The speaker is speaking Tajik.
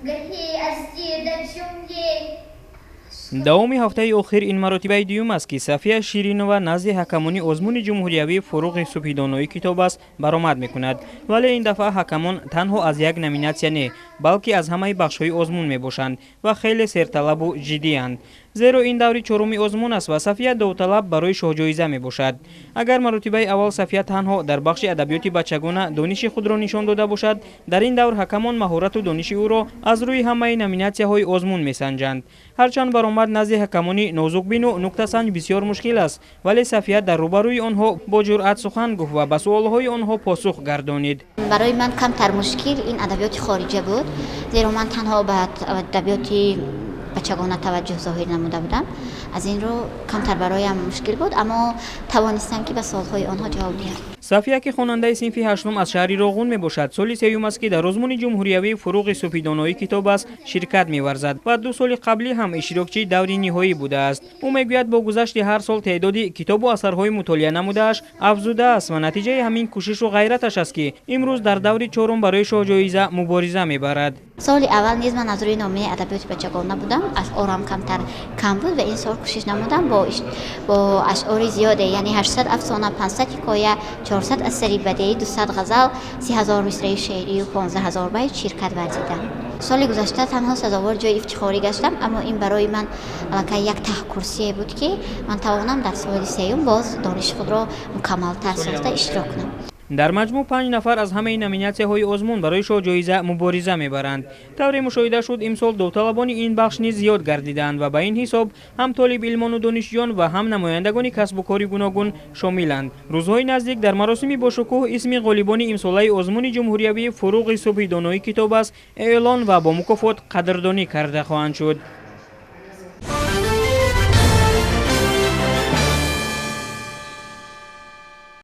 Гаҳе аз дида ҷумле. Давоми ҳафтаи охир ин маротибаи дуюм аст, ки Сафия Ширинова назди ҳакамони озмуни ҷумҳуриявии «Фуруғи субҳи доноӣ китоб аст» баромад мекунад. Вале ин дафъа ҳакамон танҳо аз як номинатсия не, балки аз ҳамаи бахшҳои озмун мебошанд ва хеле серталабу ҷиддианд, зеро ин даври чоруми озмун аст ва Сафия довталаб барои шоҳҷоиза мебошад. Агар маротибаи аввал Сафия танҳо дар бахши адабиёти бачагона дониши худро нишон дода бошад, дар ин давр ҳакамон маҳорату дониши ӯро аз рӯи ҳамаи номинатсияҳои озмун месанҷанд. Ҳарчанд баромад назди ҳакамони нозукбину нуктасанҷ бисёр мушкил аст, вале Сафия дар рӯбарӯи онҳо бо ҷуръат сухан гуфт ва ба суолҳои онҳо посух гардонид. Барои ман камтар мушкил ин адабиёти хориҷа буд, зеро ман танҳо ба адабиёти бачагона таваҷҷӯҳ зоҳир намуда будам. Аз ин рӯ камтар бароям мушкил буд, аммо тавонистам, ки ба суолҳои онҳо ҷавоб диҳам. Сафия, ки хонандаи синфи ҳаштум аз шаҳри Роғун мебошад, соли сеюм аст, ки дар озмуни ҷумҳуриявии «Фуруғи субҳи доноӣ китоб аст» ширкат меварзад ва 2 соли қаблӣ ҳам иштирокчии даври ниҳоӣ будааст. Ӯ мегӯяд, бо гузашти ҳар сол теъдоди китобу асарҳои мутолиа намудааш афзудааст ва натиҷаи ҳамин кӯшишу ғайраташ аст, ки имрӯз дар даври чорум барои шоҳҷоиза мубориза мебарад. Соли аввал низ ман аз рӯи номаи адабиёти бачагона будам, ашъорам камтар кам буд ва ин сол кӯшиш намудам бо ашъори зиёде, яъне 800 афсона, 500 ҳикоя, 400 асари бадеӣ, 200 ғазал, 30 000 мисраи шеърию 15 000 байт ширкат варзидам. Соли гузашта танҳо сазовор ҷои ифтихорӣ гаштам, аммо ин барои ман аллакай як таҳкурсие буд, ки ман тавонам дар соли сеюм боз дониши худро мукаммалтар сохта иштирок кунам. Дар маҷмӯъ панҷ нафар аз ҳамаи номинатсияҳои озмун барои шоҳҷоиза мубориза мебаранд. Тавре мушоҳида шуд, имсол довталабони ин бахш низ зиёд гардидаанд ва ба ин ҳисоб ҳам толибилмону донишҷӯён ва ҳам намояндагони касбу кори гуногун шомиланд. Рӯзҳои наздик дар маросими бошукӯҳ исми ғолибони имсолаи озмуни ҷумҳуриявии «Фуруғи субҳи доноӣ китоб аст» эълон ва бо мукофот қадрдонӣ карда хоҳанд шуд.